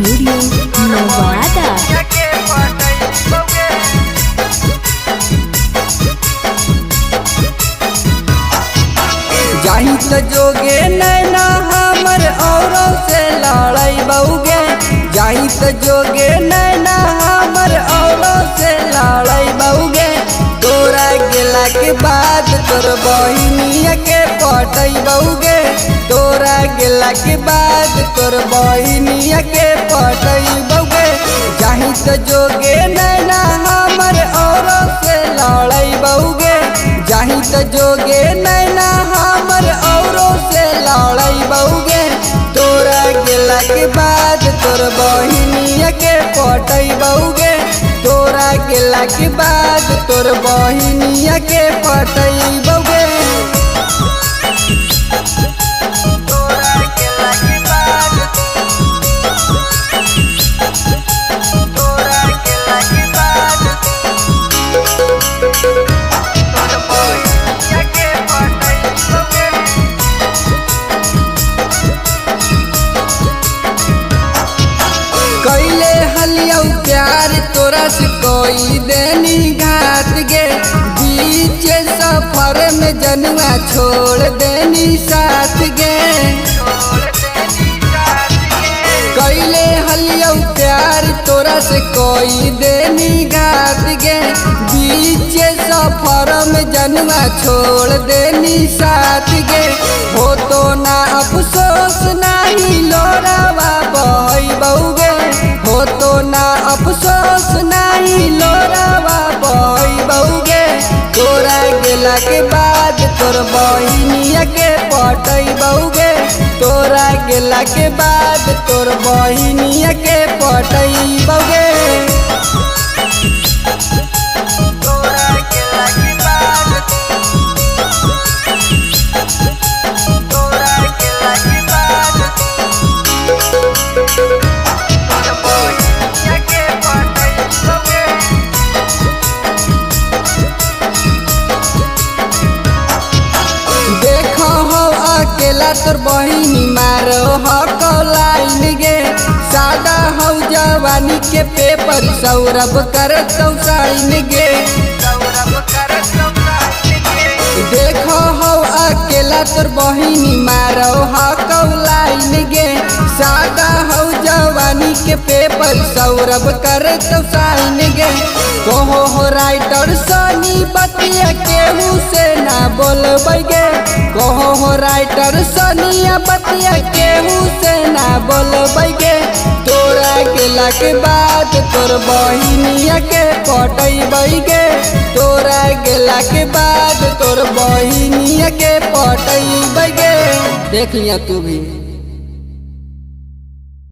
Studio Nawada. जाही त जोगे नैना हमर औरों से लड़ई बउगे। जाही त जोगे नैना हमर औरों से लड़ई बउगे। तोरा गेला के बाद तोर बहिनिया के पटई बउगे। तोरा गेला के बाद तोर बहिनिया के पटई बउगे। जाही त जोगे नैना हमर औरों से लड़ई बउगे। जाही त जोगे नैना हमर औरों से लड़ई बउगे। तोरा गेला के बाद तोर बहिनिया के पटई बउगे। तोरा गेला के बाद तोर बहिनिया के पटई बउगे। तोरा गेला के बाद, तोरा गेला के बाद तोर बहिनिया के पटई बउगे। कैले हलियौ प्यार तोरा से कोई देनी घात गे। बीच सफर में जनुआ छोड़ देनी साथ गे। कैले हलियौ प्यार तोरा से कोई देनी घात गे। बीच सफर में जनुआ छोड़ देनी साथ गे। हो तो ना अफसोस नाही लोरावा बहई बउगे। हो तो ना अफसोस नाही लोरावा बहई बउगे। तोरा गेला के बाद तोर बहिनिया के पटई बउगे। तोरा गेला के बाद तोर बहिनिया के पटई बउगे। तोरा गेला के बाद, तोरा गेला के बाद तोर बहिनिया के पटई बउगे। देखो हो अकेला तोर बहिनी मारो हो लाइन गे। सादा हो जवानी के पेपर सौरभ कर साइन गे। देखो हो अकेला तोर बहिनी मारो हो लाइन गे। सादा हो जवानी के पेपर सौरभ कर साइन गे। कहो हो राइटर सनी बतिया केहू से ना बोलबै गे। कहो हो राइटर सनिया बतिया केहू से ना बोलबै गे। तोरा गेला के बाद तोर बहिनिया के पटैबै गे। तोरा गेला के बाद तोर बहिनिया के पटैबै गे। देख लिया तू भी।